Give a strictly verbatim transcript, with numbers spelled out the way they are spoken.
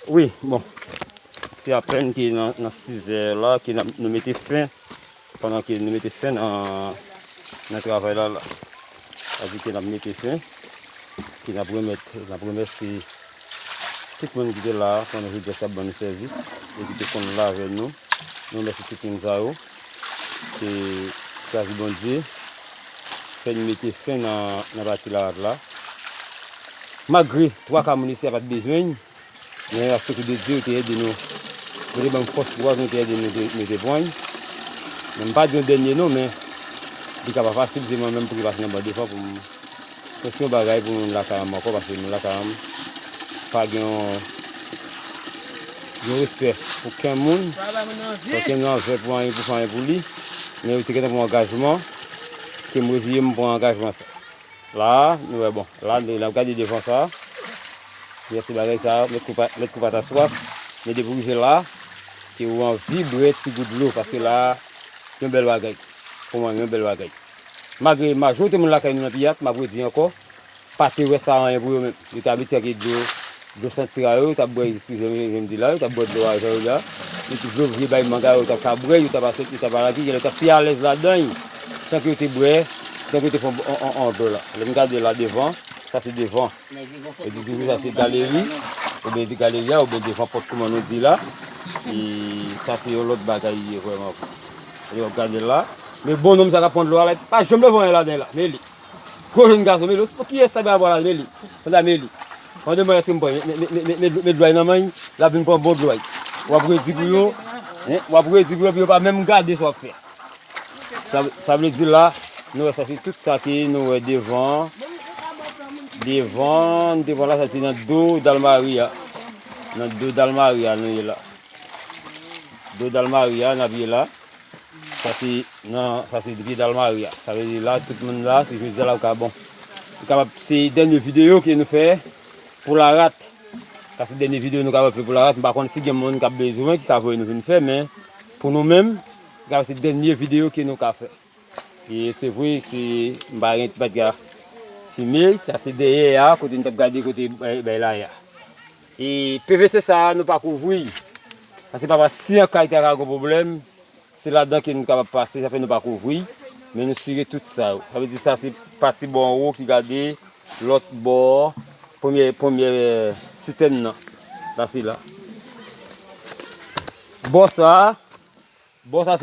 Wi, bon. Se apèn ke nan, nan sizè la ke n ap, nou mete fen, pandan ke nou mete fen nan, nan travay la, la. Sa di ke n ap mete fen, ke n ap remèt, n ap remèsye tout moun ki te la pandan jodi a, k t ap ban nou sèvis e ki te konn la avè nou. Nou remèsye tout moun sa yo. Ke gras Bondye fè n mete fen nan, nan pati larat la. Malgre twa ka moun isi a pa t bezwen, men ak sekou de Dye, yo te ede nou. Yo te ban m fòs, kouraj, nou te ede nou, te, nou te pran. Men m pa di yon dènye non, men li ka pa fasil, se mwen menm pou ki pase nan ban devan pou m. Mwen se yon bagay pou moun lakay an m ankò, paske moun lakay an m pa gen yon, yon respè pou kenn moun, pa gen yon anvè pou anyen, pou fè anyen pou li. Men yo te gentan pran angajman, ke m reziye m pran angajman sa. La, nou wè, bon, la, nou, n ap gade devan sa. Lè se bagay sa, mèt kou pa, mèt kou pa ta swaf, men depi w rive la, ke ou anvi bwè ti gout dlo, paske la, yon bèl bagay. Pou mwen, yon bèl bagay. Malgre majorite moun lakay nou nan Piyat, m ap redi ankò, pa te wè sa anyen pou yo menm. Yo te abitye ak dlo, dlo santi a yo, yo t ap bwè, eskize m, jan m di la, yo t ap bwè dlo a, jan yo di la. Epi dlo vye bay manga yo, yo t ap ka bwè, yo t ap aksepte, yo t ap alage, yo t ap pi alèz ladan l, tanke yo te bwè, tanke yo te fè yon, yon, yon, yon dlo la. Lè m gade la devan, sa se devan. Yo di toujou sa se galeri, oubyen galeri a, oubyen devan pòt kouman nou di la. E sa se yon lòt bagay li ye vrèman. Lè w ap gade la. Men bon nonm sa k ap pran dlo a la, pa janm leve anyen ladan l la. Men li. Gwo jèn gason, men li. Pou kiyès sa bay bwa la, men li. Konn sa, men li. Pandan mwen èske m pran, men, men, men, men, men dlo a nan men l, l ap vin pran bon dlo a. W ap redi pou yo, en, w ap redi pou yo, epi yo pa menm gade sa w ap fè. Sa, sa vle di la, nou wè sa se tout sa ke nou wè devan. Devan, devan la, sa se nan do Dalmari a. Nan do Dalmari a nou ye la. Do Dalmari a, n ap ye la. Sa se nan, sa se pye Dalmari a. Sa vle di la, tout moun la, se jodi a la ou ka bon. Ou kapab, se dènye videyo ke nou fè pou Larat. Sa se dènye videyo nou kapab fè pou Larat. M pa konn si gen moun k ap bezwen, ki ka voye nou vin fè, men pou nou menm, sa se dènye videyo ke nou ka fè. E se vre, se, m pa gen, pa t ka fime, sa se dèyè a, kote n t ap gade kote bay, bay la a. E P V C sa a, nou pa kouvri. Paske papa, si yon kay ta ka gen pwoblèm, se ladan ke nou kapab pase, sa fè nou pa kouvri, men nou sire tout sa yo. Sa vle di sa se pati bò anwo ki gade lòt bò, premyè, premyè, eh, sitèn nan. Sa se la. Bò sa, bò sa se